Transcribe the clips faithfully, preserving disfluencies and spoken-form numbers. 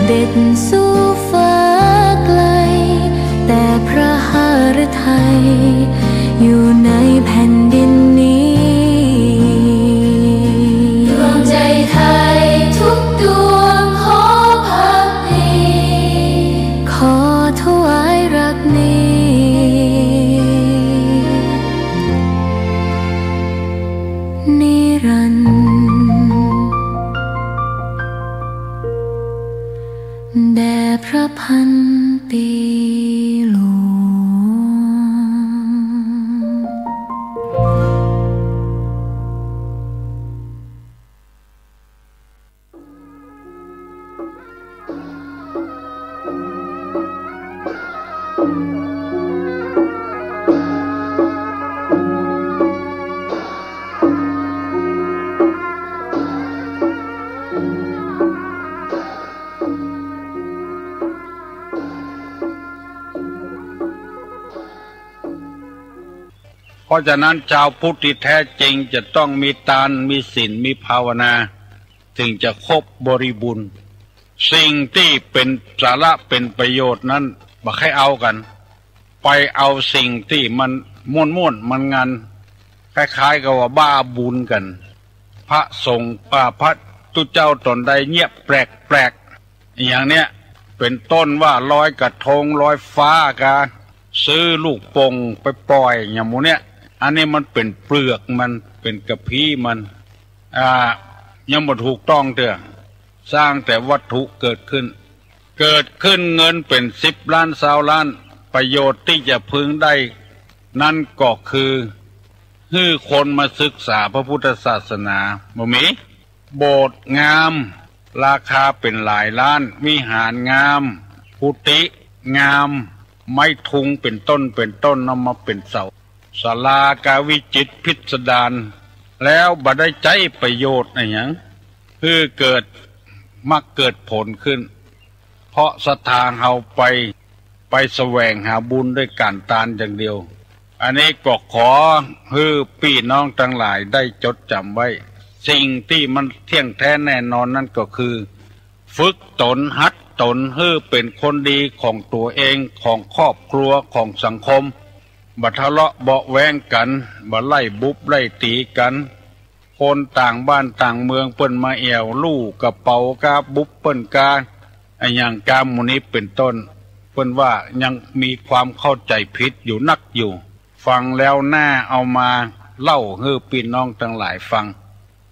เด็ดสู่ฟ้าไกล แต่พระหฤทัยอยู่ในแผ่นดินนี้ ดวงใจไทยทุกดวงขอภักดี ขอถวายรักนี้ นิรันดร์ แด่พระพันปีหลวง เพราะฉะนั้นชาวพุทธที่แท้จริงจะต้องมีตาน มีศีล มีภาวนา จึงจะครบบริบูรณ์ สิ่งตี้เป๋นสาระเป๋นประโยชน์นั้นบ่ใค่เอากั๋น ไปเอาสิ่งตี้มันม่วนๆ มันงัน คล้ายๆ กับว่าบ้าบุญกั๋น พระสงฆ์ อ่า พระตุ๊เจ้าต๋นใดเยียะแปลกๆ อย่างเนี้ย เป๋นต้นว่าลอยกระทง ลอยฟ้ากา ซื้อลูกโป่งไปป่อย อย่างหมู่เนี้ย อันนี้มันเป๋นเปลือกมัน เป๋นกะพี้มัน อ่า ยังบ่ถูกต้องเตื้อ สร้างแต่วัตถุเกิดขึ้น เกิดขึ้นเงินเป๋นสิบล้าน ซาวล้าน ประโยชน์ตี้จะพึงได้นั้นก็คือ หื้อคนมาศึกษาพระพุทธศาสนา บ่มี โบสถ์งาม ราคาเป๋นหลายล้าน วิหารงาม กุฏิงาม ไม้ทุงเป๋นต้น เป๋นต้น นำมาเป๋นเสา ศาลากาวิจิตรพิสดาร แล้วบ่ได้ใจ๊ประโยชน์อะหยัง หื้อเกิดมรรคเกิดผลขึ้น เพราะศรัทธาเฮาไป ไปแสวงหาบุญด้วยก๋านตานอย่างเดียว อันนี้ก็ขอหื้อปี้น้องตังหลายได้จดจ๋ำไว้ สิ่งตี้มันเที่ยงแท้แน่นอนนั้นก็คือ ฝึกต๋น หัดต๋น หื้อเป๋นคนดีของตั๋วเอง ของครอบครัว ของสังคม บ่ทะเลาะเบาะแว้งกั๋น บ่ไล่บุบไล่ตี๋กั๋น คนต่างบ้านต่างเมืองเปิ้นมาแอ่วลู่กระเป๋ากา บุบเปิ้นกา อะหยังกาหมู่นี้เป๋นต้น เปิ้นว่ายังมีความเข้าใจ๋ผิดอยู่นักอยู่ ฟังแล้วน่าเอามาเล่าหื้อปี้น้องตังหลายฟัง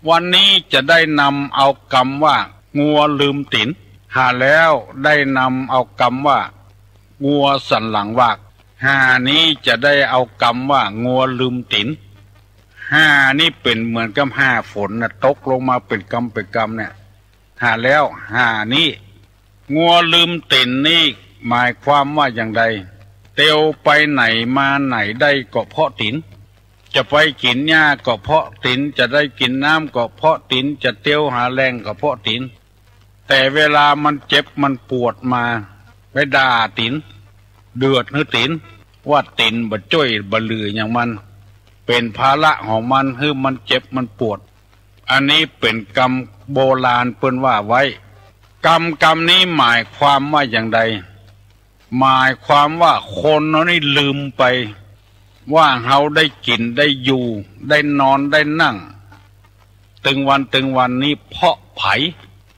วันนี้จะได้นำเอากำว่างัวลืมตี๋น หาแล้วได้นำเอากำว่างัวสันหลังวาก หานี้จะได้เอากำว่างัวลืมตี๋น หานี้เป๋นเหมือนกับหาฝนน่ะ ตกลงมาเป๋นกำเป๋นกำเนี่ย หาแล้ว หานี้ งัวลืมตี๋นนี่หมายความว่าอย่างใด เตียวไปไหนมาไหนได้ก็เพราะตี๋น จะไปกิ๋นหญ้าก็เพราะตี๋น จะได้กิ๋นน้ำก็เพราะตี๋น จะเตียวหาแหล่งก็เพราะตี๋น แต่เวลามันเจ็บมันปวดมา ไปด่าตี๋น เดือดหื้อตี๋น ว่าตี๋นบ่จ้วยบ่เหลือหยังมัน เป๋นภาระของมัน หื้อมันเจ็บมันปวด อันนี้เป๋นกำโบราณเปิ้นว่าไว้ กำกำนี้หมายความว่าอย่างใด หมายความว่าคนเฮานี่ลืมไป ว่าเฮาได้กิ๋นได้อยู่ ได้นอนได้นั่ง ตึงวันตึงวันนี้เพราะใผ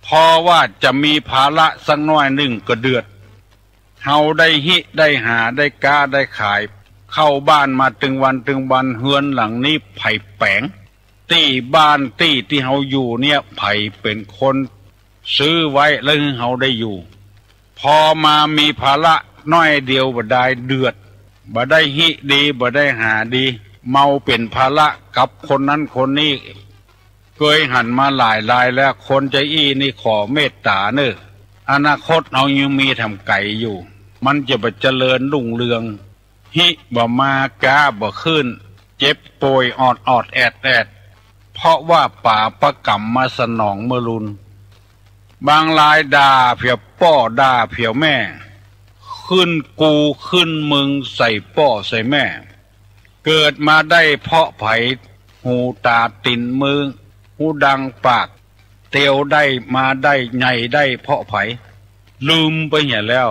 เพราะว่าจะมีภาระสักหน้อยนึ่งก็เดือด เฮาได้ฮิได้หา ได้ก๊าได้ขาย เข้าบ้านมาตึงวันตึงวัน เฮือนหลังนี้ใผแป๋ง ตี้บ้านตี้ตี้เฮาอยู่เนี่ย ใผเป๋นคนซื้อไว้แล้วหื้อเฮาได้อยู่ พอมามีภาระหน้อยเดียวบ่ดายเดือด บ่ได้ฮิดี บ่ได้หาดี เมาเป๋นภาระกับคนนั้นคนนี้ เกยหันมาหลายรายแล้ว คนจาอี้นี่ขอเมตต๋าเน่อ อนาคตเฮายังมีแถมไก๋อยู่ มันจะบ่เจริญรุ่งเรือง ฮิบ่มาก๊าบ่ขึ้น เจ็บป่วยออดๆ แอดๆ เพราะว่าป๋าประกรรมมาสนองเมื่อรุน บางรายด่าเผียป้อด่าเผียแม่ ขึ้นกูขึ้นมึงใส่ป้อใส่แม่ เกิดมาได้เพราะใผ หูต๋าตี๋นมือ หูดังปาก เตียวได้มาได้ใหญ่ได้เพราะใผ ลืมไปเหียแล้ว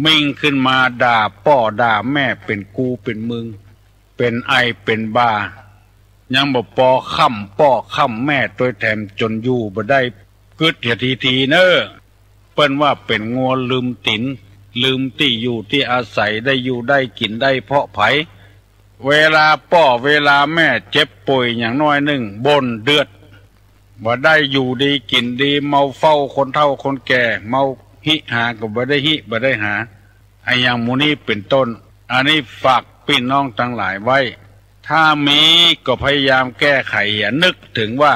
มิ่งขึ้นมาด่าป้อด่าแม่เป๋นกูเป๋นมึง เป๋นไอ่เป๋นบ่า ยังบ่ปอค่ำป้อค่ำแม่ตวยแถมจ๋นอยู่บ่ได้ กึ๊ดเหียทีๆ เน่อ เปิ้นว่าเป๋นงัวลืมตี๋น ลืมตี้อยู่ตี้อาศัย ได้อยู่ได้กิ๋นได้เพราะใผ เวลาป้อเวลาแม่เจ็บป่วยอย่างน้อยนึ่ง บ่นเดือด บ่ได้อยู่ดีกิ๋นดี เมาเฝ้าคนเฒ่าคนแก่ เมาฮิหาก็บ่ได้ฮิบ่ได้หา อะหยังหมู่นี้เป๋นต้น อันนี้ฝากปี้น้องตังหลายไว้ ถ้ามีก็พยายามแก้ไข อย่านึกเถิงว่า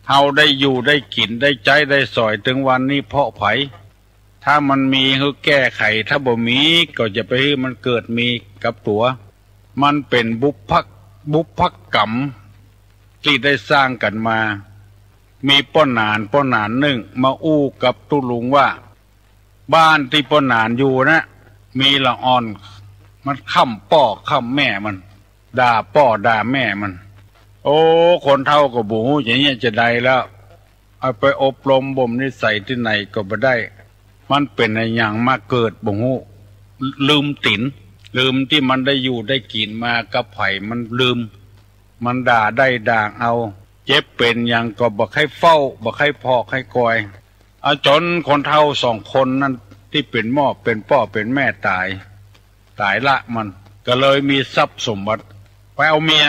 เฮาได้อยู่ได้กิ๋นได้ใจ๊ได้สอยเถิงวันนี้เพราะใผ ถ้ามันมีหื้อแก้ไข ถ้าบ่มีก็อย่าไปหื้อมันเกิดมีกับตั๋ว มันเป๋นบุพพะ- บุพพกรรมตี้ได้สร้างกั๋นมา มีป้อหนาน ป้อหนานนึ่งมาอู้กับตุ๊ลุงว่า บ้านตี้ป้อหนานอยู่นะ มีละอ่อน มันค่ำป้อค่ำแม่มัน ด่าป้อด่าแม่มัน โอ้ คนเฒ่าก็บ่ฮู้จะเยียะจะใดแล้ว เอาไปอบรมบ่มนิสัยตี้ไหนก็บ่ได้ มันเป๋นอะหยังมาเกิดบ่ฮู้ ลืมตี๋น ลืมตี้มันได้อยู่ได้กิ๋นมากับใผ มันลืม มันด่าได้ด่าเอา เจ็บเป๋นหยังก็บ่ใค่เฝ้า บ่ใค่พอกใค่กอย เอาจ๋นคนเฒ่าสองคนนั้นตี้เป๋นหม้อเป๋นป้อเป๋นแม่ต๋าย ต๋ายละมัน ก็เลยมีทรัพย์สมบัติ ไปเอาเมีย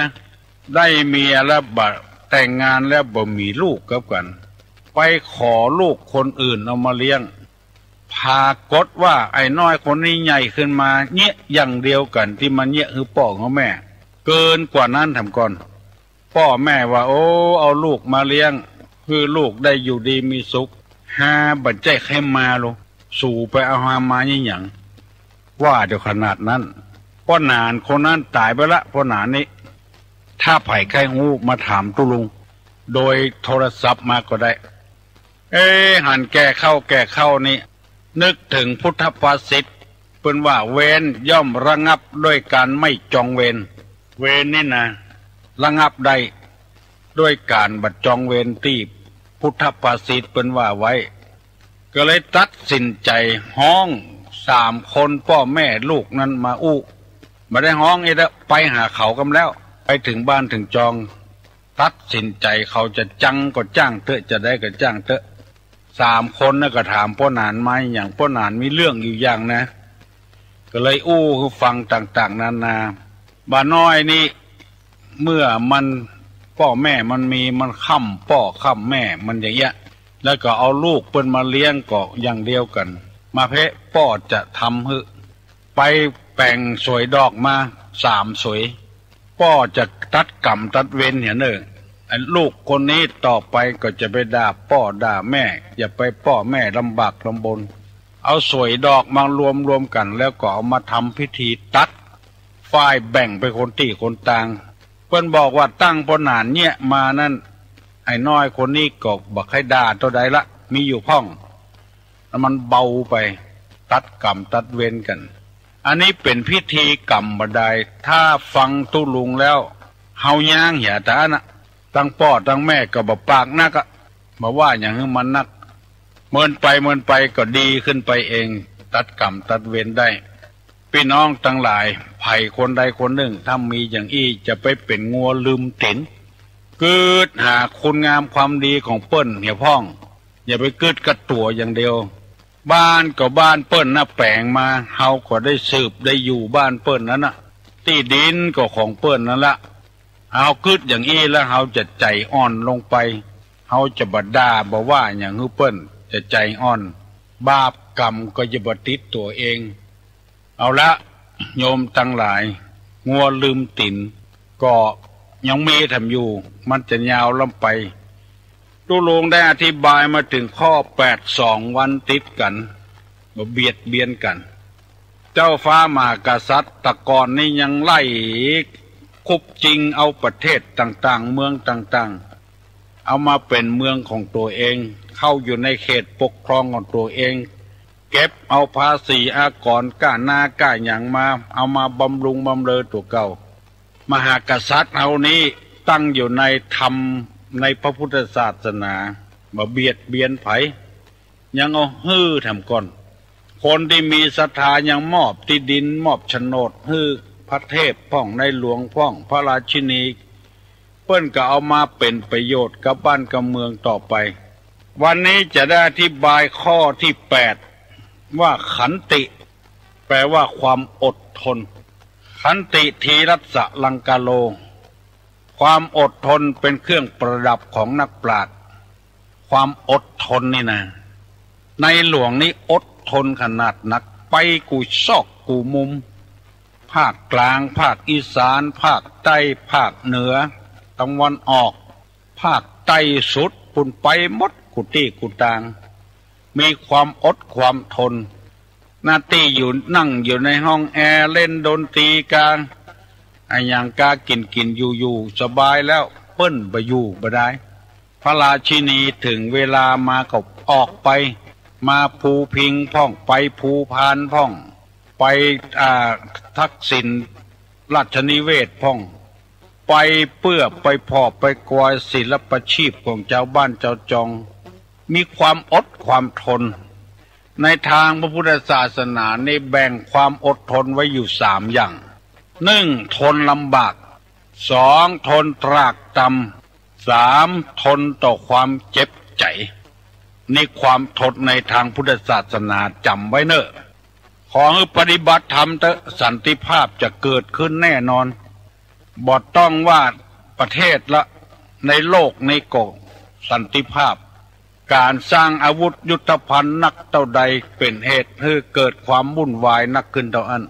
ได้เมียแล้วบ่ แต่งงานแล้วบ่มีลูกกับกั๋น ไปขอลูกคนอื่นเอามาเลี้ยง ผากฏว่าไอ้น้อยคนนี้ใหญ่ขึ้นมาเยียะอย่างเดียวกั๋นตี้มันเยียะหื้อป้อหื้อแม่ เกินกว่านั้นแถมก่อน ป้อแม่ว่า โอ้ เอาลูกมาเลี้ยง หื้อลูกได้อยู่ดีมีสุข หาบ่ใจ้ใค่มาโล สูไปเอาหามาเยียะหยัง ว่าเดี๋ยวขนาดนั้น ป้อหนานคนนั้นต๋ายไปละ ป้อหนานนี้ ถ้าใผใค่ฮู้มาถามตุ๊ลุง โดยโทรศัพท์มาก็ได้ เอ๊ะ หันแก่เข้าแก่เข้านี่ นึกเถิงพุทธภาษิต เปิ้นว่า เวรย่อมระงับด้วยการไม่จองเวร เวรนี่นะ ระงับได้ด้วยก๋านบ่จองเวร ตี้พุทธภาษิตเปิ้นว่าไว้ ก็เลยตัดสินใจ๋ฮ้องสามคนป้อแม่ลูกนั้นมาอู้ บ่ได้ฮ้องอีกแล้ว ไปหาเขากำแล้ว ไปเถิงบ้านเถิงจอง ตัดสินใจ๋เขาจะจั้งก็จ้างเต๊อะ จะใดก็จ้างเต๊อะ สามคนนั้นก็ถามป้อหนานมาหยัง ป้อหนานมีเรื่องอยู่อย่างนะ ก็เลยอู้หื้อฟังต่างๆ นานา บ่าน้อยนี่ เมื่อมัน ป้อแม่มันมี มันค่ำป้อค่ำแม่มันอย่างเงี้ย แล้วก็เอาลูกเปิ้นมาเลี้ยงก็อย่างเดียวกั๋น มาเป๊ะ ป้อจะทำหื้อ ไปแป๋งสวยดอกมาสามสวย ป้อจะตัดก๋รรมตัดเวรเหียเน่อ ไอ้ลูกคนนี้ต่อไปก็จะไปด่าป้อด่าแม่ อย่าไปป้อแม่ลำบากลำบน เอาสวยดอกมารวมรวมกั๋น แล้วก็เอามาทำพิธีตัด ฝ่ายแบ่งไปคนตี้คนตาง เปิ้นบอกว่าตั้งป้อหนานเยียะมานั้น ไอ้น้อยคนนี้ก็บ่ใค่ด่าเต้าใดละ มีอยู่พ่อง แล้วมันเบาไป ตัดก๋รรมตัดเวรกั๋น อันนี้เป๋นพิธีก๋รรมบ่ดาย ถ้าฟังตุ๊ลุงแล้ว เฮาย้างเหียต๋านะ ตังป้อตังแม่ก็บ่ปากนักอะ บ่ว่าหยังหื้อมันนัก เมินไปเมินไปก็ดีขึ้นไปเอง ตัดก๋รรมตัดเวรได้ ปี้น้องตังหลาย ใผคนใดคนนึ่ง ถ้ามีอย่างอี้ จะไปเป๋นงัวลืมตี๋น กึ๊ดหาคุณงามความดีของเปิ้นเหียพ่อง อย่าไปกึ๊ดกับตั๋วอย่างเดียว บ้านก็บ้านเปิ้นนะแป๋งมา เฮาก็ได้สืบได้อยู่บ้านเปิ้นนั้นนะ ตี้ดินก็ของเปิ้นนั้นละ เฮากึ๊ดอย่างอี้แล้ว เฮาจะใจ๋อ่อนลงไป เฮาจะบ่ด่าบ่ว่าหยังหื้อเปิ้น จะใจ๋อ่อน บาปก๋รรมก็จะบ่ติดตั๋วเอง เอาละ โยมตังหลาย งัวลืมตี๋น ก็ยังมีแถมอยู่ มันจะยาวล้ำไป ตุ๊ลุงได้อธิบายมาเถิงข้อแปดสองวันติดกั๋น บ่เบียดเบียนกั๋น เจ้าฟ้ามหากษัตริย์ตะก่อนนี้ยังไล่คุบจิงเอาประเทศต่างๆ เมืองต่างๆ เอามาเป๋นเมืองของตั๋วเอง เข้าอยู่ในเขตปกครองของตั๋วเอง เก็บเอาภาษีอากร ก้านาก้าหยังมา เอามาบำรุงบำเรอตั๋วเก่า มหากษัตริย์เฮานี้ตั้งอยู่ในธรรมในพระพุทธศาสนา บ่เบียดเบียนใผ ยังเอาหื้อแถมก่อน คนตี้มีศรัทธายังมอบตี้ดินมอบโฉนดหื้อพระเทพพ่อง ในหลวงพ่อง พระราชินี เปิ้นก็เอามาเป๋นประโยชน์กับบ้านกับเมืองต่อไป วันนี้จะได้อธิบายข้อตี้แปด ว่าขันติ แปลว่าความอดทน ขันติธีรสลังกาโล ความอดทนเป๋นเครื่องประดับของนักปราชญ์ ความอดทนนี่นะ ในหลวงนี่อดทนขนาดนัก ไปกู้ซอกกู้มุม ภาคกลาง ภาคอีสาน ภาคใต้ ภาคเหนือ ตะวันออก ภาคใต้สุดปู้น ไปหมดกู้ตี้กู้ตาง มีความอดความทน นาตี้อยู่ นั่งอยู่ในห้องแอร์ เล่นดนตรีกา อะหยังกา กิ๋นกิ๋นอยู่อยู่สบายแล้ว เปิ้นบ่อยู่บ่ได้ พระราชินีเถิงเวลามาก็ออกไป มาภูพิงค์พ่อง ไปภูพานพ่อง ไป อ่า ทักษิณราชนิเวศน์พ่อง ไปเปื้อไปผ่อไปกอยศิลปาชีพของจาวบ้านจาวจอง มีความอดความทน ในตางพระพุทธศาสนานี่แบ่งความอดทนไว้อยู่สามอย่าง นึ่ง ทนลำบาก สอง ทนตรากตรำ สาม ทนต่อความเจ็บใจ๋ นี่ความทนในตางพุทธศาสนา จ๋ำไว้เน่อ ขอหื้อปฏิบัติธรรมเต๊อะ สันติภาพจะเกิดขึ้นแน่นอน บ่ต้องว่าประเทศละ ในโลกนี้ก็สันติภาพ ก๋านสร้างอาวุธยุทโธภัณฑ์นักเต้าใด เป๋นเหตุหื้อเกิดความวุ่นวายนักขึ้นเต้าอั้น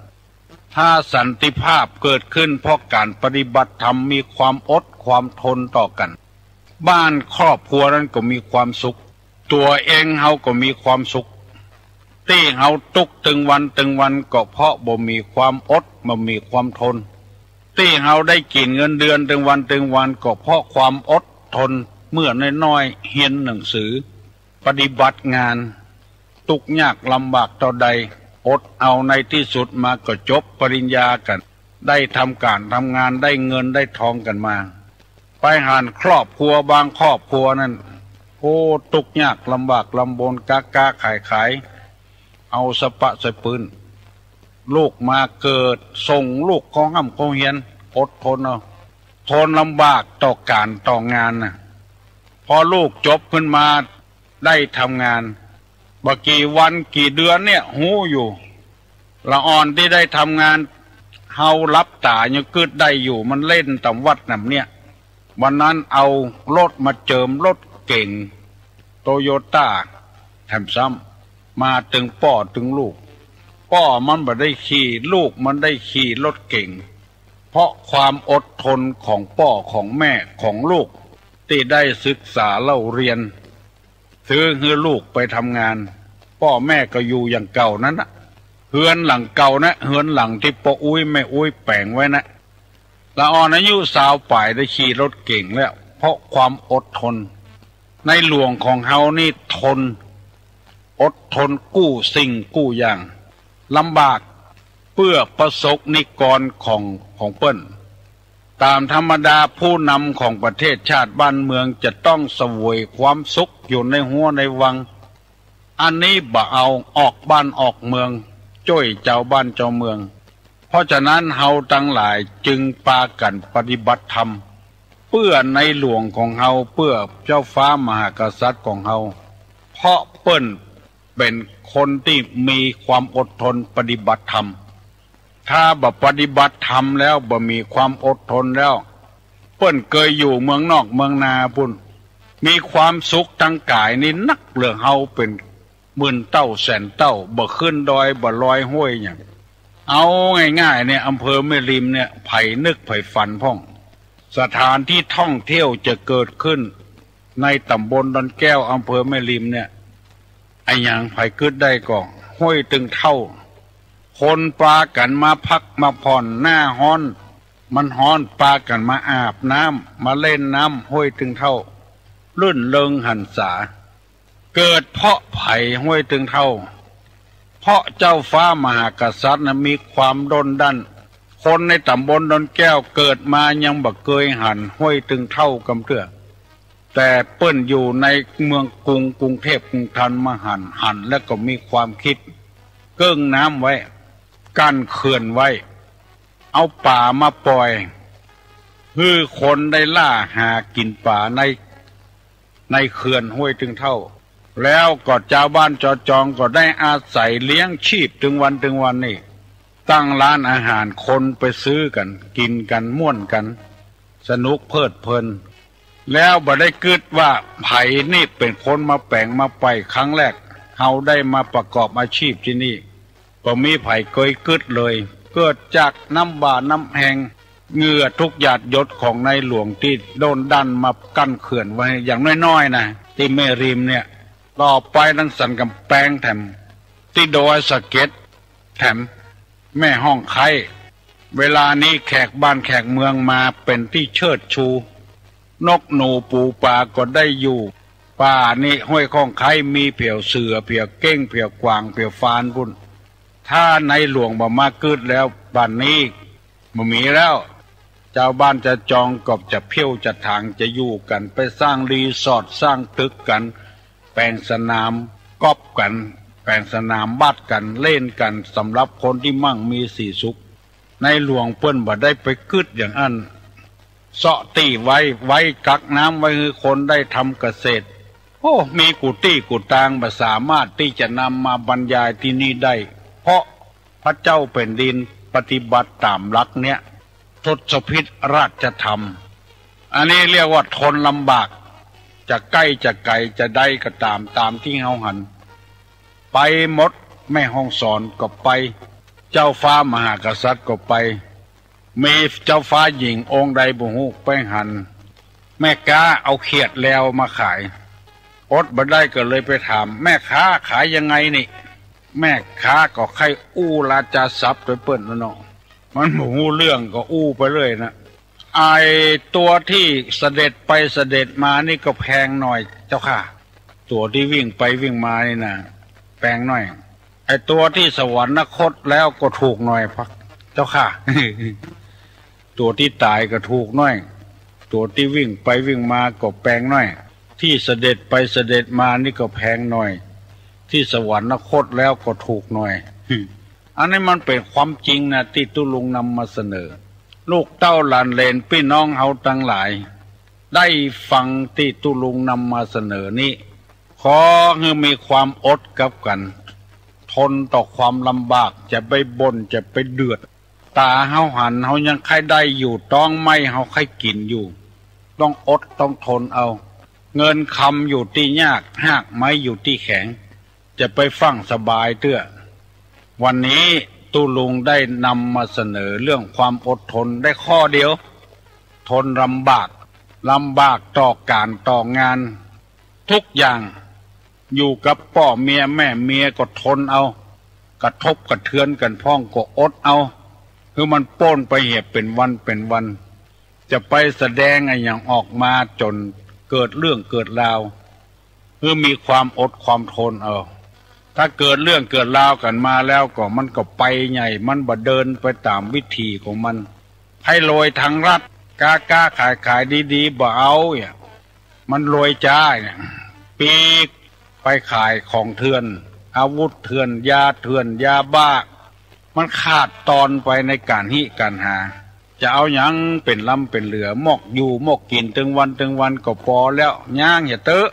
ถ้าสันติภาพเกิดขึ้นเพราะก๋านปฏิบัติธรรม มีความอดความทนต่อกั๋น บ้านครอบครัวนั้นก็มีความสุข ตั๋วเองเฮาก็มีความสุข ตี้เฮาตุ๊กข์ตึงวันตึงวันก็เพราะบ่มีความอด บ่มีความทน ตี้เฮาได้กิ๋นเงินเดือนตึงวันตึงวันก็เพราะความอดทน เมื่อน้อยๆ เฮียนหนังสือ ปฏิบัติงาน ตุ๊กข์ยากลำบากเต้าใด อดเอา ในตี้สุดมาก็จบปริญญากั๋น ได้ทำก๋านทำงาน ได้เงินได้ทองกั๋นมา ไปหันครอบครัวบางครอบครัวนั้น โอ้ ตุ๊กข์ยากลำบากลำบน ก๊าก๊าขายขาย เอาสะปะสะปื้น ลูกมาเกิด ส่งลูกเข้าฮ่ำเข้าเฮียน อดทนเอา ทนลำบากต่อก๋านต่องานนะ พอลูกจบขึ้นมาได้ทำงาน บ่กี่วันกี่เดือนเนี่ย ฮู้อยู่ ละอ่อนตี้ได้ทำงาน เฮาหลับต๋ายังกึ๊ดได้อยู่ มันเล่นต๋ามวัดน่ะเนี่ย วันนั้นเอารถมาเจิม รถเก๋งโตโยต้า แถมซ้ำมาตึงป้อตึงลูก ป้อมันบ่ได้ขี่ ลูกมันได้ขี่รถเก๋ง เพราะความอดทนของป้อของแม่ของลูก ตี้ได้ศึกษาเล่าเรียน ซื้อหื้อลูกไปทำงาน ป้อแม่ก็อยู่อย่างเก่านั้นนะ เฮือนหลังเก่านะ เฮือนหลังตี้ป้ออุ๊ยแม่อุ๊ยแป๋งไว้นะ ละอ่อนอายุซาวป๋ายได้ขี่รถเก๋งแล้ว เพราะความอดทน ในหลวงของเฮานี่ทน อดทนกู้สิ่งกู้อย่าง ลำบากเปื้อประสงค์นิกรของ ของเปิ้น ต๋ามธรรมดาผู้นำของประเทศชาติบ้านเมืองจะต้องเสวยความสุขอยู่ในฮั้วในวัง อันนี้บ่เอา ออกบ้านออกเมือง จ้วยจาวบ้านจาวเมือง เพราะฉะนั้นเฮาตังหลายจึงปากั๋นปฏิบัติธรรม เปื้อในหลวงของเฮา เปื้อเจ้าฟ้ามหากษัตริย์ของเฮา เพราะเปิ้นเป๋นคนตี้มีความอดทนปฏิบัติธรรม ถ้าบ่ปฏิบัติธรรมแล้ว บ่มีความอดทนแล้ว เปิ้นเกยอยู่เมืองนอกเมืองนาปู้น มีความสุขตางก๋ายนี่นักเหลือเฮาเป๋นหมื่นเต้าแสนเต้า บ่ขึ้นดอยบ่ลอยห้วยหยัง เอาง่ายๆ เนี่ย อำเภอแม่ริมเนี่ย ใผนึกใผฝันพ่อง สถานที่ท่องเที่ยวจะเกิดขึ้นในต๋ำบลดอนแก้ว อำเภอแม่ริมเนี่ย อะหยังใผกึ๊ดได้ก่อ ห้วยตึงเถ้า คนปากั๋นมาพักมาผ่อน หน้าฮ้อน มันฮ้อน ปากั๋นมาอาบน้ำ มาเล่นน้ำห้วยตึงเถ้า รื่นเริงหรรษา เกิดเพราะใผห้วยตึงเถ้า เพราะเจ้าฟ้ามหากษัตริย์นะมีความด้นดั้น คนในต๋ำบลดอนแก้วเกิดมายังบ่เกยหันห้วยตึงเถ้ากำเตื้อ แต่เปิ้นอยู่ในเมืองกรุง กรุงเทพกรุงธนมาหัน หันแล้วก็มีความกึ๊ด เกิ้งน้ำไว้ กั้นเขื่อนไว้ เอาป๋ามาป่อย หื้อคนได้ล่าหากิ๋นป๋าใน ในเขื่อนห้วยตึงเถ้า แล้วก็จาวบ้านจาวจองก็ได้อาศัยเลี้ยงชีพตึงวันตึงวันนี่ ตั้งร้านอาหาร คนไปซื้อกั๋น กิ๋นกั๋น ม่วนกั๋น สนุกเพลิดเพลิน แล้วบ่ได้กึ๊ดว่าใผนี่เป๋นคนมาแป๋งมาป่อยครั้งแรก เฮาได้มาประกอบอาชีพตี้นี่ บ่มีใผเกยกึ๊ดเลย เกิดจากน้ำบ่าน้ำแฮง เหงื่อทุกหยาดหยดของนายหลวงตี้ด้นดั้นมากั้นเขื่อนไว้ อย่างน้อยๆ นะ ตี้แม่ริมเนี่ย ต่อไปตังสันก๋ำแปงแถม ตี้ดอยสะเก็ดแถม แม่ฮ่องไคร้ เวลานี้แขกบ้านแขกเมืองมาเป๋นตี้เชิดชู นกหนูปูป๋าก็ได้อยู่ ป่านี่ห้วยฮ่องไคร้มีเผียวเสือ เผียวเก้ง เผียวกวาง เผียวฟานปู้น ถ้านายหลวงบ่มากึ๊ดแล้ว ป่านนี้บ่มีแล้ว จาวบ้านจาวจองก็จะเผี้ยวจะถางจะอยู่กั๋น ไปสร้างรีสอร์ท สร้างตึกกั๋น แป๋งสนามกอล์ฟกั๋น แป๋งสนามบาสกั๋น เล่นกั๋น สำหรับคนตี้มั่งมีสีสุข นายหลวงเปิ้นบ่ได้ไปกึ๊ดอย่างอั้น เซาะตี้ไว้ ไว้กักน้ำไว้หื้อคนได้ทำเกษตร โอ้ มีกู้ตี้กู้ตาง บ่สามารถตี้จะนำมาบรรยายตี้นี่ได้ เพราะพระเจ้าแผ่นดินปฏิบัติต๋ามหลักเนี่ย ทศพิธราชธรรม อันนี้เรียกว่าทนลำบาก จะใก้จะไก๋จะใดก็ต๋าม ต๋ามตี้เฮาหัน ไปหมด แม่ฮ่องสอนก็ไป เจ้าฟ้ามหากษัตริย์ก็ไป มีเจ้าฟ้าหญิงองค์ใดบ่ฮู้ไปหัน แม่ก๊าเอาเขียดแลวมาขาย อดบ่ได้ก็เลยไปถาม แม่ค้าขายยังไงนี่ แม่ค้าก็ใค่อู้ราชาศัพท์โตยเปิ้นน่ะเนาะ มันบ่ฮู้เรื่องก็อู้ไปเรื่อยนะ ไอ้ตั๋วตี้เสด็จไปเสด็จมานี่ก็แพงหน่อยเจ้าข้า ตั๋วตี้วิ่งไปวิ่งมานี่นะ แปงหน้อย ไอ้ตั๋วตี้สวรรคตแล้วก็ถูกหน่อยพัก เจ้าข้า ตั๋วตี้ต๋ายก็ถูกหน้อย ตั๋วตี้วิ่งไปวิ่งมาก็แปงหน้อย ตี้เสด็จไปเสด็จมานี่ก็แพงหน่อย ตี้สวรรคตแล้วก็ถูกหน่อย อันนี้มันเป๋นความจริงนะ ตี้ตุ๊ลุงนำมาเสนอ ลูกเต้าหลานเหลนปี้น้องเฮาตังหลาย ได้ฟังตี้ตุ๊ลุงนำมาเสนอนี้ ขอหื้อมีความอดกับกั๋น ทนต่อความลำบาก จะไปบ่น จะไปเดือด ต๋าเฮาหัน เฮายังใค่ได้อยู่ ต๊องไม้เฮาใค่กิ๋นอยู่ ต้องอดต้องทนเอา เงินคำอยู่ตี้ยาก ฮากไม้อยู่ตี้แข็ง จะไปฟั่งสบายเตื้อ วันนี้ตุ๊ลุงได้นำมาเสนอเรื่องความอดทนได้ข้อเดียว ทนลำบาก ลำบากต่อก๋านต่องาน ทุกอย่าง อยู่กับป้อเมียแม่เมียก็ทนเอา กระทบกระเทือนกั๋นพ่องก็อดเอา หื้อมันป๊นไปเหียเป๋นวันเป๋นวัน จะไปแสดงอะหยังออกมาจ๋นเกิดเรื่องเกิดราว หื้อมีความอดความทนเอา ถ้าเกิดเรื่องเกิดราวกั๋นมาแล้วก็มันก็ไปใหญ่ มันบ่เดินไปต๋ามวิถีของมัน ใผรวยทางลัด ก๊าก๊าขายขายดีๆ บ่เอาเนี่ย มันรวยจ้าเนี่ย ปีกไปขายของเถื่อน อาวุธเถื่อน ยาเถื่อน ยาบ้า มันขาดตอนไปในก๋านฮิก๋านหา จะเอาหยังเป๋นล้ำเป๋นเหลือ มอกอยู่มอกกิ๋นตึงวันตึงวันก็ปอแล้ว ย้างอย่าเต๊อะ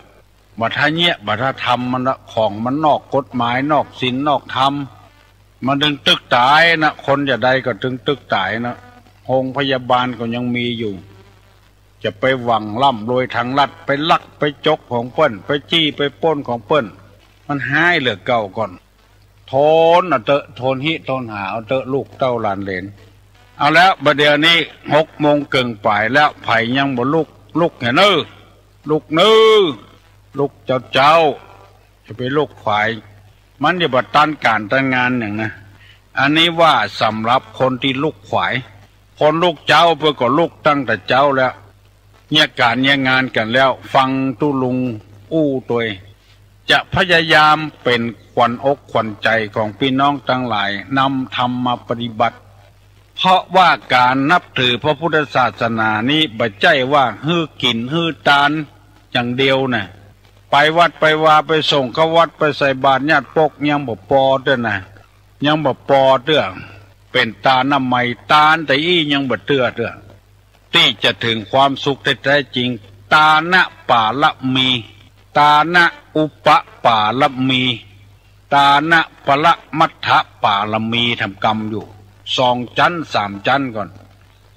บ่ถ้าเยียะ บ่ถ้าทำมันละ ของมันนอกกฎหมาย นอกศีล นอกธรรม มันตึงตึกต๋ายนะ คนจะใดก็ตึงตึกต๋ายนะ โฮงพยาบาลก็ยังมีอยู่ จะไปหวังร่ำรวยทางลัด ไปลักไปจกของเปิ้น ไปจี้ไปป๊นของเปิ้น มันฮ้ายเหลือเก่าก่อน ทนเอาเต๊อะ ทนฮิทนหาเอาเต๊อะ ลูกเต้าหลานเหลน เอาแล้ว บ่าเดี่ยวนี้หกโมงเกิ่งป๋ายแล้ว ใผยังบ่ลุก ลุกแหน่เน้อ ลุกเน้อ ลุกเจ้าเจ้า จะไปลุกขวาย มันจะบ่ตันก๋านตันงานหยังนะ อันนี้ว่าสำหรับคนตี้ลุกขวาย คนลุกเจ๊าเปิ้นก็ลุกตั้งแต่เจ๊าแล้ว เยียะก๋านเยียะงานกั๋นแล้ว ฟังตุ๊ลุงอู้ตวย จะพยายามเป๋นขวัญอกขวัญใจ๋ของปี้น้องตังหลาย นำธรรมมาปฏิบัติ เพราะว่าก๋านนับถือพระพุทธศาสนานี้ บ่ใจ้ว่าหื้อกิ๋นหื้อตานอย่างเดียวนะ ไปวัดไปวา ไปส่งเข้าวัด ไปใส่บาตรญาติปกยังบ่ปอเตื้อนะ ยังบ่ปอเตื้อ เป๋นตานะมัย ตานตะอี้ยังบ่เตื้อเตื้อ ตี้จะเถิงความสุขตี้แต๊จริง ตานะปารมี ตานะอุปปารมี ตานะปรมัตถปารมี ทำกำอยู่ สองจั๊นสามจั๊นก่อน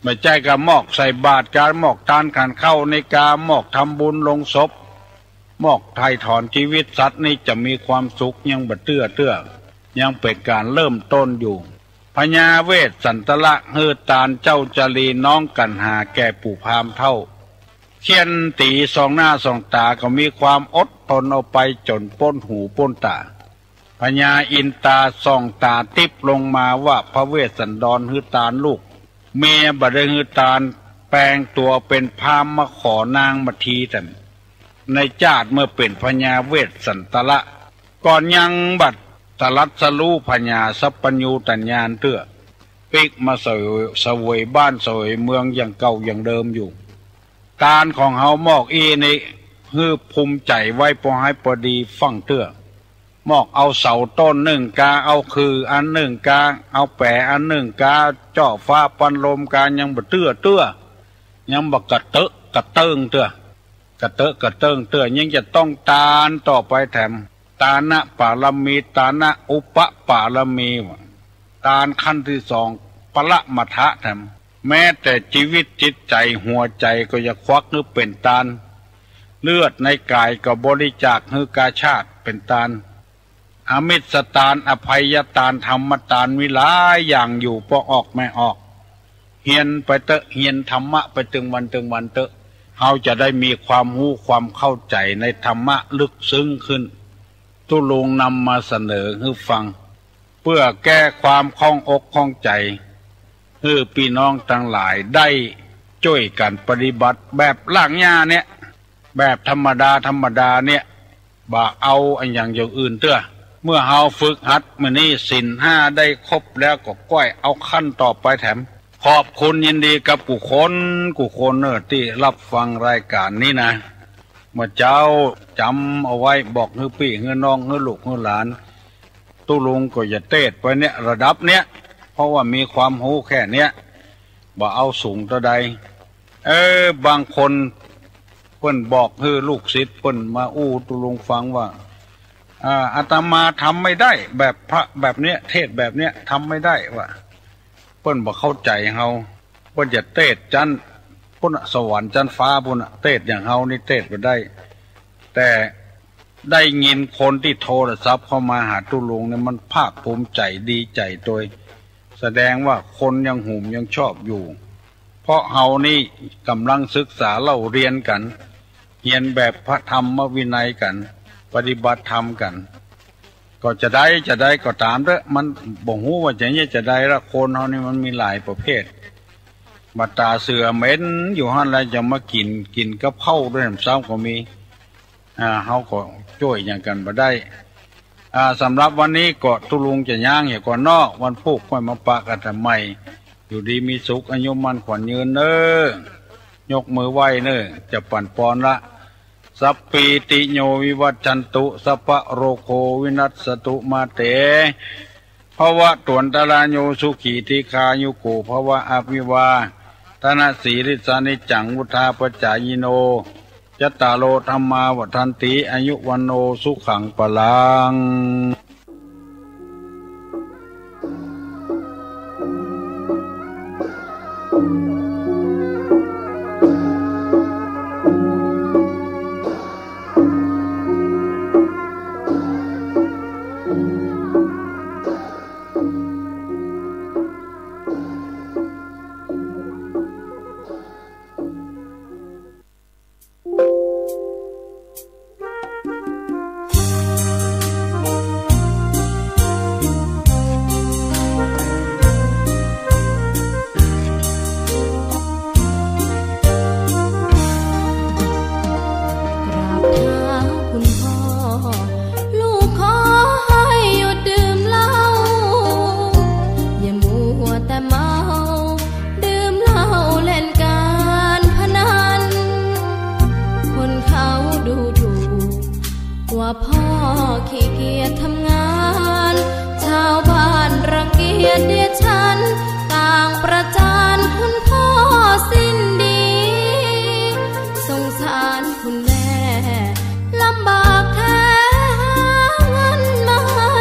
บ่ใจ้กา มอกใส่บาตรกา มอกตานขันข้าวนี้กา มอกทำบุญลงศพ มอกไถ่ถอนจีวิตสัตว์นี้จะมีความสุข ยังบ่เตื้อเตื้อ ยังเป๋นก๋านเริ่มต้นอยู่ พญาเวสสันตละหื้อตานเจ้าจารีน้องกัณหาแก่ปู่พราหมณ์เฒ่า เฆี่ยนตี๋ส่องหน้าส่องต๋า ก็มีความอดทนเอาไปจ๋นป๊นหูป๊นต๋า พญาอินทราส่องต๋าติ๊บลงมาว่า พระเวสสันดรหื้อตานลูก เมียบ่ได้หื้อตาน แปลงตั๋วเป๋นพราหมณ์มาขอนางมาทีแถม ในจาติเมื่อเป๋นพญาเวสสันตละ ก่อนยังบ่ตรัสรู้ผญาสัพพัญญูตญาณเตื้อ ปิ๊กมาเสวย เสวยบ้านเสวยเมืองอย่างเก่าอย่างเดิมอยู่ ตานของเฮามอกอี้นี้ หื้อภูมิใจ๋ไว้ปอให้ปอดีฟั่งเตื้อ มอกเอาเสาต้นนึ่งกา เอาขื่ออันนึ่งกา เอาแป๋อันนึ่งกา เจาะฟ้าปันลมกา ยังบ่เตื้อเตื้อ ยังบ่กระเต๊อะกระเติ๊งเตื้อ กระเต๊อะกระเติ๊งเตื้อ ยังจะต้องตานต่อไปแถม ตานะปารมี ตานะอุปปารมี ว่า ตานขั้นตี้สอง ปรมัตถะแถม แม้แต่จีวิตจิตใจ๋หัวใจ๋ก็อย่าควักหื้อเป๋นตาน เลือดในก๋ายก็บริจาคหื้อกาชาดเป๋นตาน อมิสตาน อภัยตาน ธรรมตาน มีหลายอย่างอยู่ ปอออกแม่ออก เฮียนไปเต๊อะ เฮียนธรรมะไปตึงวันตึงวันเต๊อะ เฮาจะได้มีความฮู้ความเข้าใจ๋ในธรรมะลึกซึ้งขึ้น ตุ๊ลุงนำมาเสนอหื้อฟัง เปื้อแก้ความข้องอกข้องใจ๋ หื้อปี้น้องตังหลายได้จ้วยกั๋นปฏิบัติแบบรากหญ้าเนี่ย แบบธรรมดาธรรมดาเนี่ย บ่เอาอะหยังอย่างอื่นเตื้อ เมื่อเฮาฝึกหัดมื้อนี้ศีลห้าได้ครบแล้วก็ก้อยเอาขั้นต่อไปแถม ขอบคุณยินดีกับกู้คนกู้คนเน่อตี้ฮับฟังรายก๋านนี้นะ เมื่อเจ๊าจ๋ำเอาไว้ บอกหื้อปี้หื้อน้องหื้อลูกหื้อหลาน ตุ๊ลุงก็จะเตสน์ไปเนี่ยระดับเนี้ย เพราะว่ามีความฮู้แค่เนี้ย บ่เอาสูงเต้าใด เออ บางคนเปิ้นบอกหื้อลูกศิษย์เปิ้นมาอู้ตุ๊ลุงฟังว่า อ่า อาตมาทำไม่ได้แบบพระแบบเนี้ย เทศน์แบบเนี้ยทำไม่ได้ ว่า เปิ้นบ่เข้าใจ๋เฮา เปิ้นจะเตสน์จั๊นปุ้นน่ะ สวรรค์จั๊นฟ้าปุ้นน่ะ เตสน์อย่างเฮานี่เตสน์บ่ได้ แต่ได้ยินคนตี้โทรศัพท์เข้ามาหาตุ๊ลุงเนี่ย มันภาคภูมิใจ๋ดีใจ๋ตวย แสดงว่าคนยังหุมยังชอบอยู่ เพราะเฮานี่ก่ำลังศึกษาเล่าเฮียนกั๋น เฮียนแบบพระธรรมวินัยกั๋น ปฏิบัติธรรมกั๋น ก็จะใด จะใดก็ต๋ามเต๊อะ มันบ่ฮู้ว่าจะเยียะจะใดละ คนเฮานี่มันมีหลายประเภท บ่าต๋าเสือเหม็นอยู่หั้นแหละ จะมากิ๋น กิ๋นกับข้าวตวยซ้ำก็มี อ่า เฮาก็จ้วยหยังกั๋นบ่ได้ อ่า สำหรับวันนี้ก็ตุ๊ลุงจะย้างเหียก่อนเนาะ วันพูกค่อยมาปะกั๋นใหม่ อยู่ดีมีสุข อายุมั่นขวัญยืนเน่อ ยกมือไหว้เน่อ จะปั๋นปอนละ สัพพีติโยวิวัชชันตุ สัพพะโรโควินัสสตุ มาเต ภวัตวันตราโย สุขีทีฆายุโกภวะ อภิวาทนสีลิสสานิจจัง วุฑฒาปจายิโน จัตตาโรธัมมาวัฑฒันติ อายุวัณโณสุขังพลัง กราบเท้าคุณพ่อ ลูกขอให้หยุดดื่มเหล้า อย่ามัวแต่เมา ดื่มเหล้าเล่นการพนัน คนเขาดูถูก ว่าพ่อขี้เกียจทำงาน ใจ ชาวบ้านรังเกียจเดียดฉัน ต่างประจานคุณพ่อสิ้นดี สงสารคุณแม่ลำบากแท้หาเงินมาให้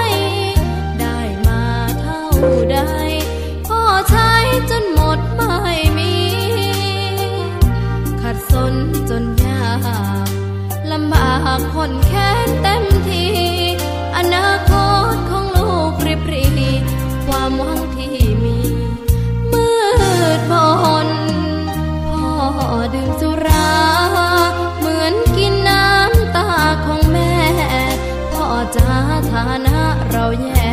ได้มาเท่าใด พ่อใช้จนหมดไม่มี ขัดสนจนยาก ลำบากข้นแค้นเต็มที อนาคตของลูกริบหรี่ ความหวังที่มี มืดมน พ่อดื่มสุรา เหมือนกินน้ำตาของแม่ พ่อจ๋า ฐานะเราแย่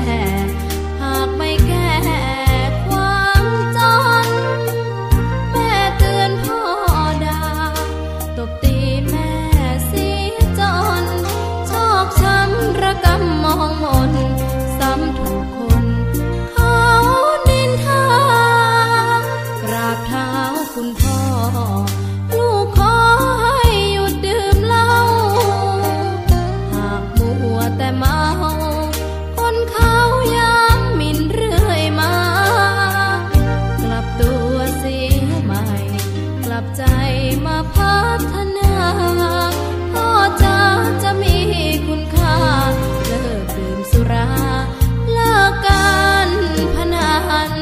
หากไม่แก้ความจน แม่เตือนพ่อด่า ตบตีแม่เสียจน ชอกช้ำระกำมองมน ซ้ำถูกคนเขานินทา กราบเท้าคุณพ่อ ลูกขอให้หยุดดื่มเหล้า หากมัวแต่เมา คนเขาย้ำหมิ่นเรื่อยมา กลับตัวเสียใหม่ กลับใจมาพัฒนา พ่อจ๋า จะมีคุณค่า เลิกดื่มสุรา เลิกการพนัน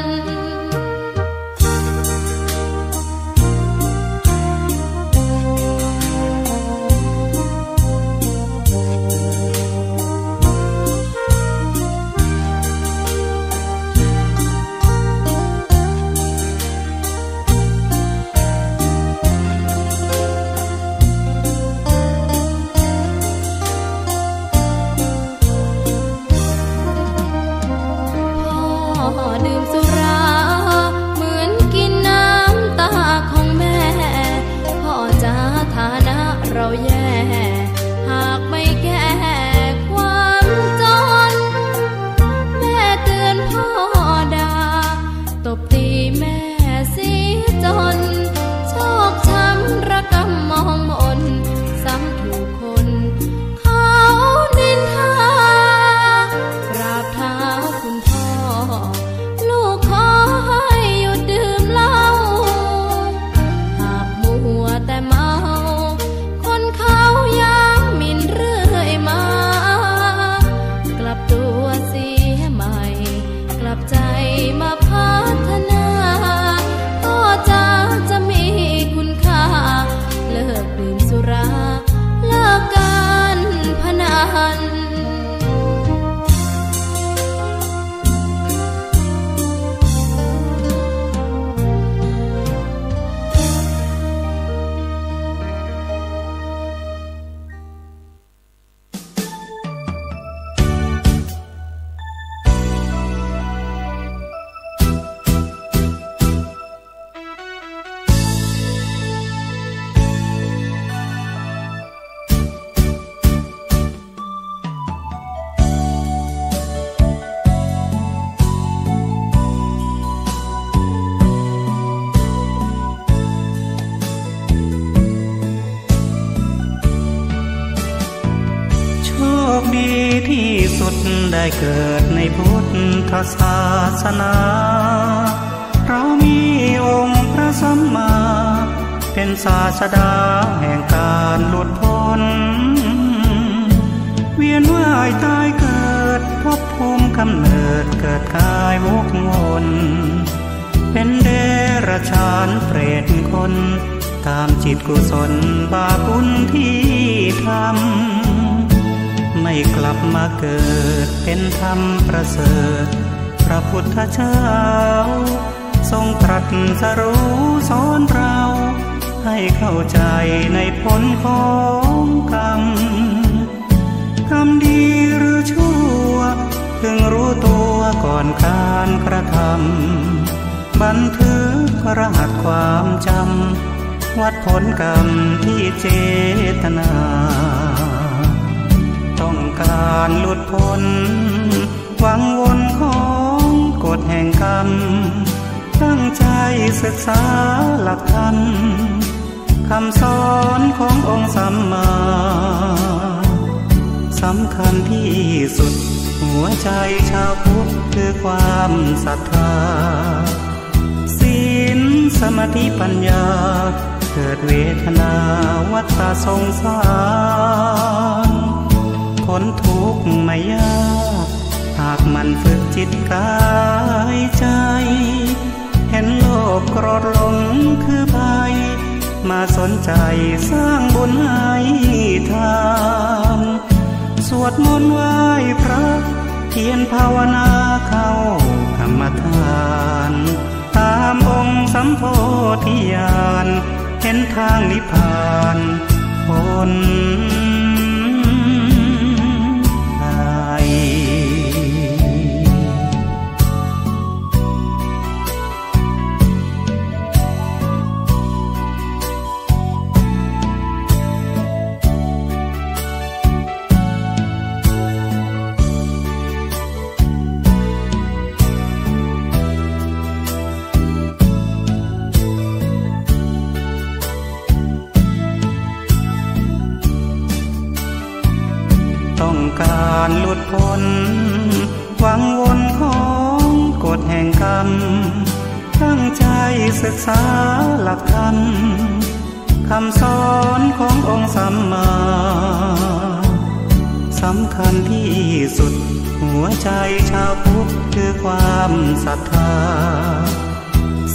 พ่อดื่มสุรา เหมือนกินน้ำตาของแม่ พ่อจ๋า ฐานะเราแย่ หากไม่แก้ความจน แม่เตือนพ่อด่า ตบตีแม่เสียจน ชอกช้ำระกำมองมน ซ้ำถูกคนเขานินทา กราบเท้าคุณพ่อ ลูกขอให้หยุดดื่มเหล้า หากมัวแต่เมา คนเขาย้ำหมิ่นเรื่อยมา กลับตัวเสียใหม่ กลับใจมาพัฒนา พ่อจ๋า จะมีคุณค่า เลิกดื่มสุรา เลิกการพนัน โชคดีที่สุดได้เกิดในพุทธศาสนา เรามีองค์พระสัมมา เป็นศาสดาแห่งการหลุดพ้น เวียนว่ายตายเกิด ภพภูมิกำเนิด เกิดกายวกวน เป็นเดรัจฉานเปรตคน ตามจิตกุศลบาปบุญที่ทำ ไม่กลับมาเกิดเป็นธรรมประเสริฐ พระพุทธเจ้า ทรงตรัสรู้สอนเรา ให้เข้าใจในผลของกรรม กรรมดีหรือชั่ว พึงรู้ตัวก่อนการกระทำ บันทึกรหัสความจำ วัดผลกรรมที่เจตนา ต้องการหลุดพ้น วังวนของกฎแห่งกรรม ตั้งใจศึกษาหลักธรรม คำสอนขององค์สัมมาสั สำคัญที่สุด หัวใจชาวพุทธคือความศรัทธา ศีลสมาธิปัญญา เกิดเวทนาวัฏสงสาร พ้นทุกข์ไม่ยาก หากหมั่นฝึกจิตกายใจ เห็นโลภโกรธหลงคือภัย มาสนใจสร้างบุญให้ทาน สวดมนต์ไหว้พระ เพียรภาวนาเข้ากรรมฐาน ตามองค์สัมโพธิญาณ เห็นทางนิพพานพ้นภัย ต้องการหลุดพ้นวังวนของกฎแห่งกรรม ตั้งใจศึกษาหลักธรรม คำสอนขององค์สัมมา สำคัญที่สุด หัวใจชาวพุทธคือความศรัทธา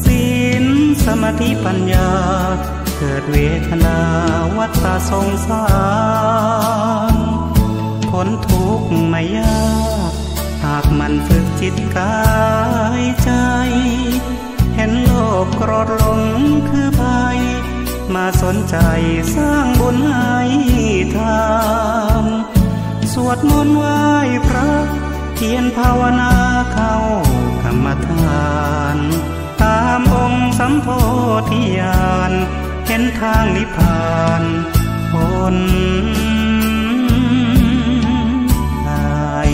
ศีลสมาธิปัญญา เกิดเวทนาวัฏสงสาร พ้นทุกข์ไม่ยาก หากหมั่นฝึกจิตกายใจ เห็นโลภโกรธหลงคือภัย มาสนใจสร้างบุญให้ทาน สวดมนต์ไหว้พระ เพียรภาวนาเข้ากรรมฐาน ตามองค์สัมโพธิญาณ เห็นทางนิพพานพ้นภัย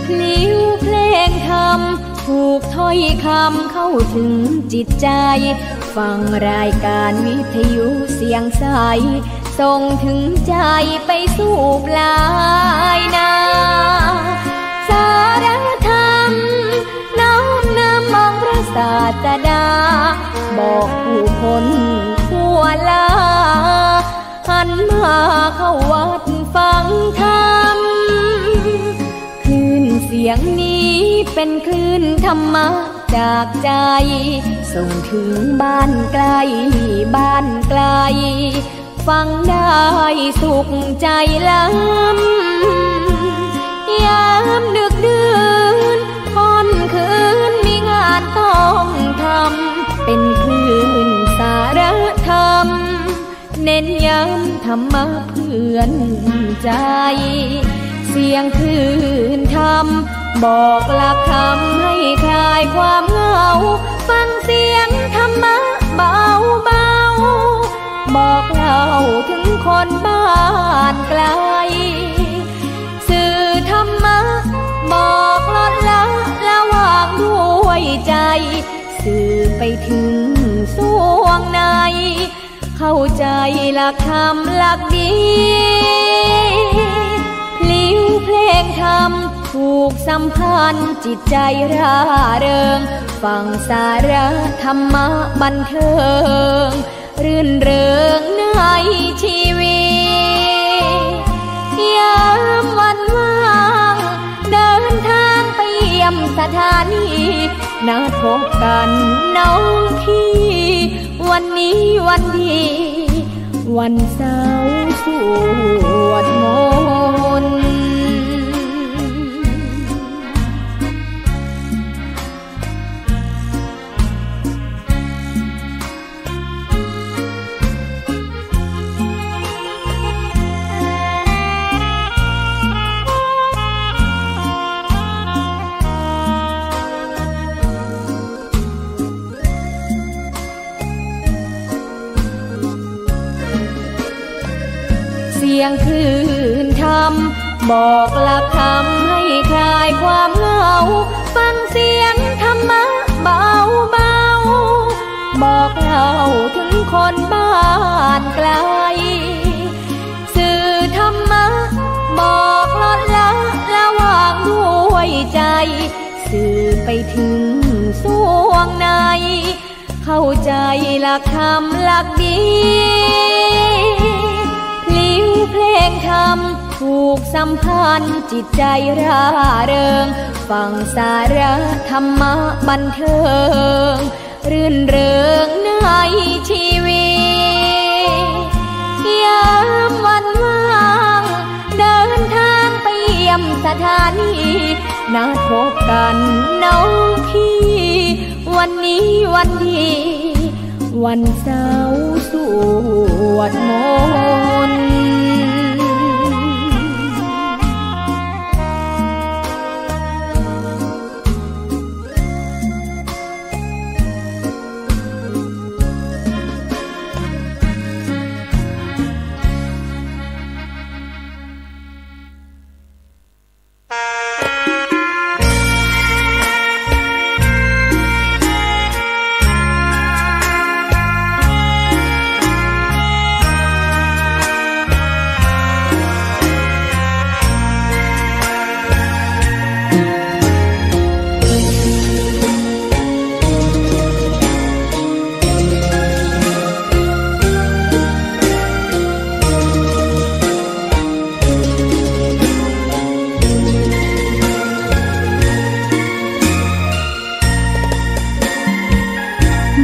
พลิ้วเพลงธรรม ผูกถ้อยคำเข้าถึงจิตใจ ฟังรายการวิทยุเสียงใส ส่งถึงใจไปสู่ปลายนา สารธรรมน้อมนำองค์พระศาสดา บอกผู้คนทั่วลา หันมาเข้าวัดฟังธรรม คลื่นเสียงนี้เป็นคลื่นธรรมะจากใจ ส่งถึงบ้านใกล้บ้านไกล ฟังได้สุขใจล้ำ ยามดึกดื่นค่ำคืนมีงานต้องทำ เป็นคลื่นสารธรรม เน้นย้ำธรรมะเพื่อนใจ เสียงคลื่นธรรม บอกหลักธรรมให้คลายความเหงา ฟังเสียงธรรมะเบาๆ บอกเล่าถึงคนบ้านไกล สื่อธรรมะบอกลดละละวางด้วยใจ สื่อไปถึงส่วงใน เข้าใจหลักธรรมหลักดี พลิ้วเพลงธรรมผูกสัมพันธ์จิตใจร่าเริง ฟังสาระธรรมะบันเทิง รื่นเริงในชีวิต ยามวันว่าง เดินทางไปเยี่ยมสถานี นัดพบกันน้องพี่ วันนี้วันดี วันเสาร์สวดมนต์ เสียงคลื่นธรรม บอกหลักธรรมให้คลายความเหงา ฟังเสียงธรรมะเบาๆ บอกเล่าถึงคนบ้านไกล สื่อธรรมะบอกลดละละวางด้วยใจ สื่อไปถึงส่วงใน เข้าใจหลักธรรมหลักดี พลิ้วเพลงธรรมผูกสัมพันธ์จิตใจร่าเริง ฟังสาระธรรมะบันเทิง รื่นเริงในชีวิต ยามวันว่าง เดินทางไปเยี่ยมสถานี นัดพบกันน้องพี่ วันนี้วันดี วันเสาร์สวดมนต์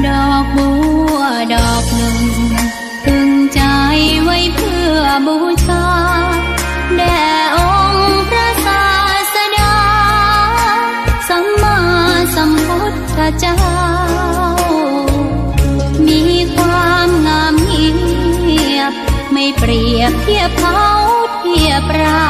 ดอกบัวดอกหนึ่ง ตึงใจไว้เพื่อบูชา แด่องค์พระศาสดา สัมมาสัมพุทธเจ้า มีความงามเงียบ ไม่เปรียบเทียบเขาเทียบเรา